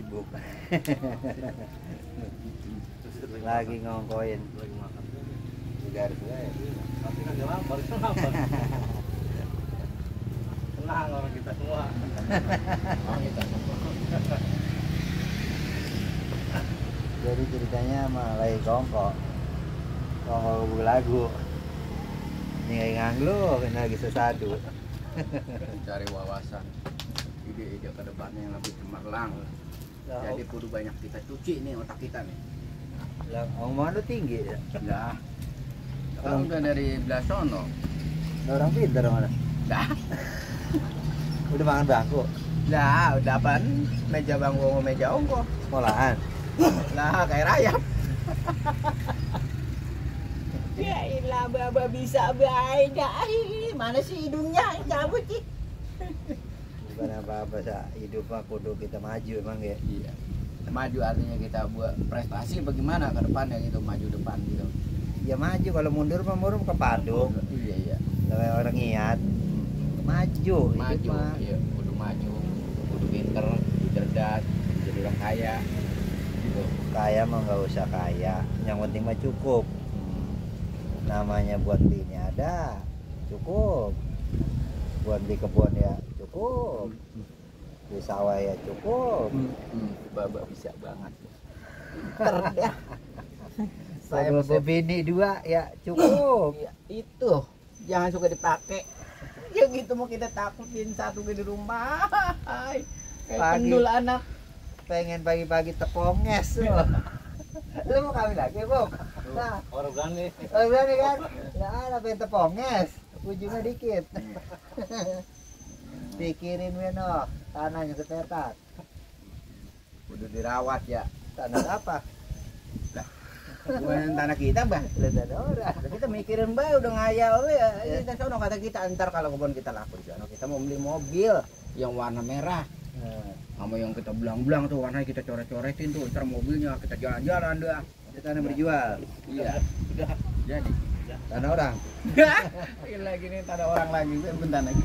sibuk. Lagi ngongkoin. Lagi makan. Garis gue. Tapi kan lapar, lapar. Tenang orang kita semua. Orang kita semua. Jadi ceritanya mah lagi kongko lagu. Ini nganglu, ini lagi sesadu. Cari wawasan, ide-ide ke depannya yang lebih cemerlang. Jadi kudu banyak kita cuci nih otak kita nih. Lah, omongan lu tinggi ya? Dah. Kan udah dari Blasono. Orang pintar mana? Dah. Udah makan bangku? Dah, udah apaan? Meja bangku sama meja ongko. Sekolahan? Lah, kayak rayap. Ya ilah baba bisa baik dah. Mana sih hidungnya cabut sih. Bukan apa-apa, hidup mah kudu kita maju emang ya. Iya. Maju artinya kita buat prestasi bagaimana ke depannya gitu, maju depan gitu. Ya maju, kalau mundur mah mundur ke Padung. Iya, iya. Kalau orang niat maju, Maju, mah. iya, kudu maju, kudu pinter, kudu cerdas, kudu jadi orang kaya. Gitu. Kaya mah nggak usah kaya, yang penting mah cukup. Namanya buat beli ada, cukup. Buat beli kebun ya cukup. Di sawah ya cukup. Baba bisa banget. Terdah. Saya mau bini dua ya cukup. Ya, itu jangan suka dipakai. Ya gitu mau kita takutin satu di rumah. Hai. Kayak Pagi. pendul anak. Pengen pagi-pagi teponges. Lu mau kawin lagi, Bok? Nah, Orang berani. berani kan? Nah, ada pengen teponges. Ujungnya dikit. Pikirin Weno, tanahnya ketetak. Kudu dirawat ya. Tanah apa? Bukan tanah kita, Bah. Lihat ada orang. Udah kita mikirin Bah, udah ngayal ya. Kita sono kata kita antar kalau kebun kita laku di sana. Kita mau beli mobil yang warna merah. Nah, Sama yang kita belang-belang tuh warnanya kita coret-coretin tuh. Ntar mobilnya kita jalan-jalan dah. itu tanah berjual. Iya. Jadi. Tanah orang. Lagi nih tak ada orang lagi, bentar lagi.